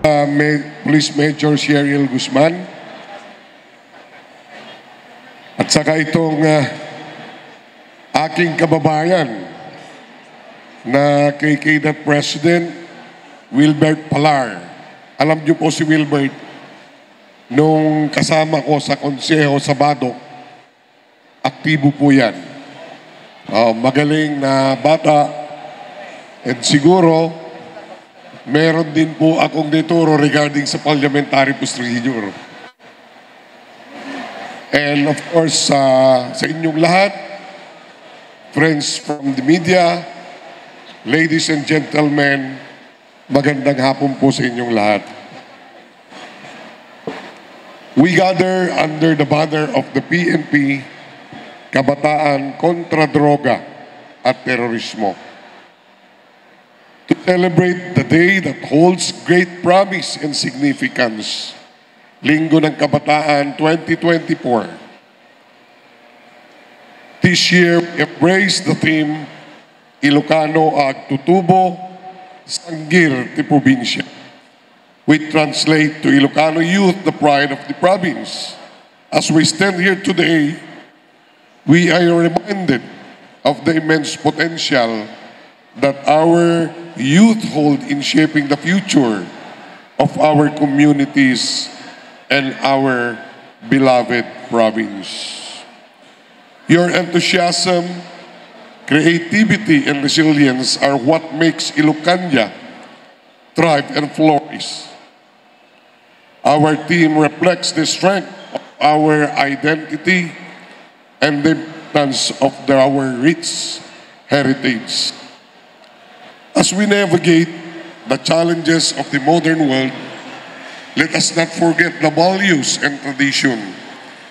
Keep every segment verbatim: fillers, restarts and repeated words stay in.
uh, May, Police Major Cheryl Guzman, at saka itong uh, aking kababayan na K K dot President, Wilbert Palar. Alam niyo po si Wilbert, nung kasama ko sa konseho sa Badoc, aktibo po yan. Oh, magaling na bata. And siguro, meron din po akong dituro regarding sa parliamentary procedure. And of course, uh, sa inyong lahat, friends from the media, ladies and gentlemen, magandang hapon po sa inyong lahat. We gather under the banner of the P N P, Kabataan Kontra Droga at Terorismo, to celebrate the day that holds great promise and significance, Linggo ng Kabataan twenty twenty-four. This year, we embrace the theme, Ilocano a agtutubo, sanggir ti probinsya. We translate to Ilocano youth the pride of the province. As we stand here today, we are reminded of the immense potential that our youth hold in shaping the future of our communities and our beloved province. Your enthusiasm, creativity, and resilience are what makes Ilocania thrive and flourish. Our team reflects the strength of our identity and the importance of the, our rich heritage. As we navigate the challenges of the modern world, let us not forget the values and tradition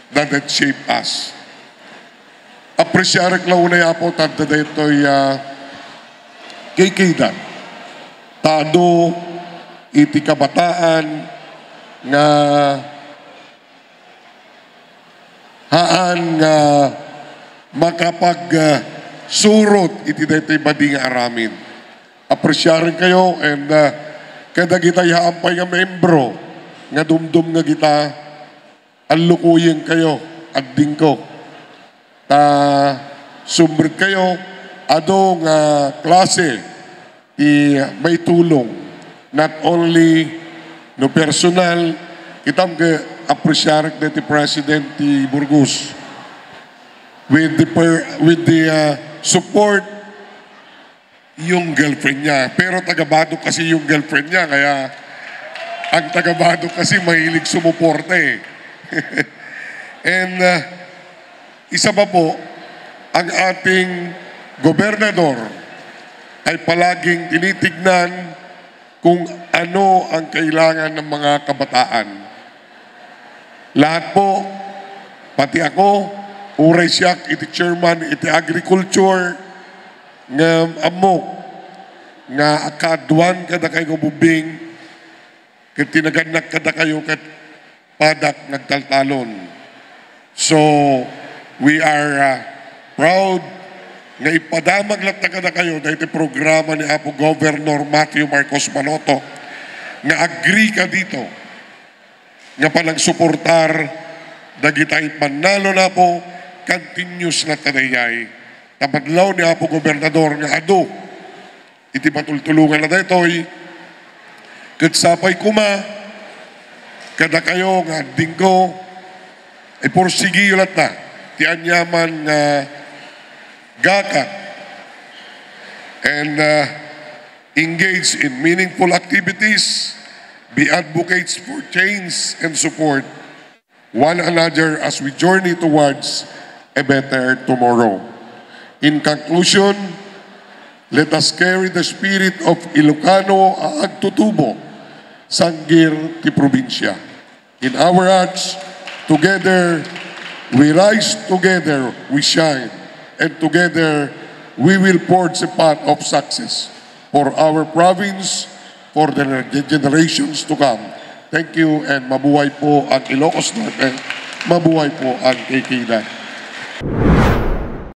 that, that shape us. Apresyarek la unay, Apo, ta adda daytoy, ah, kikida. Ta adu iti kabataan nga haan nga makapag, ah, surot iti daytoy badi nga aramid. Apresyaren kayo and, ah, kadagitay haan pay nga membro nga dumdum nga kita, allukuyen kayo, addingko. Ta sumrek kayo, adu nga klase ti maitulong, not only no personal, kitam ket apresyarek daytoy President ti Burgos with the per-, with the, ah, support yung girlfriend niya. Pero taga Badoc kasi yung girlfriend niya, kaya ang taga Badoc kasi mahilig sumuporta eh. And, ah, isa pa po, ang ating gobernador ay palaging tinitignan kung ano ang kailangan ng mga kabataan. Lahat po, pati ako, uray siak iti chairman iti agriculture, nga ammok nga kaaduan kadakayo nga ubbing, ket ti nagannak kadakayo ket padak nga agtaltalon. So, we are, uh, proud nga ipadamag latta kadakayo daytoy programa ni Apo Governor Matthew Marcos Manoto nga agree kadito nga panagsuportar dagiti mannalon, Apo, continuous latta daydiay. Ta madlaw ni Apo Gobernador nga adu iti matultulonganna daytoy, ket sapay koma kadakayo nga addingko, ipursigiyo latta ti aniaman nga gakak and, uh, engage in meaningful activities, be advocates for change, and support one another as we journey towards a better tomorrow. In conclusion, let us carry the spirit of Ilocano a agtutubo, sanggir ti probinsya. In our hearts, together we rise, together we shine, and together we will forge a path of success for our province, for the generations to come. Thank you and mabuhay po ang Ilocos Norte. Mabuhay po ang Kikida.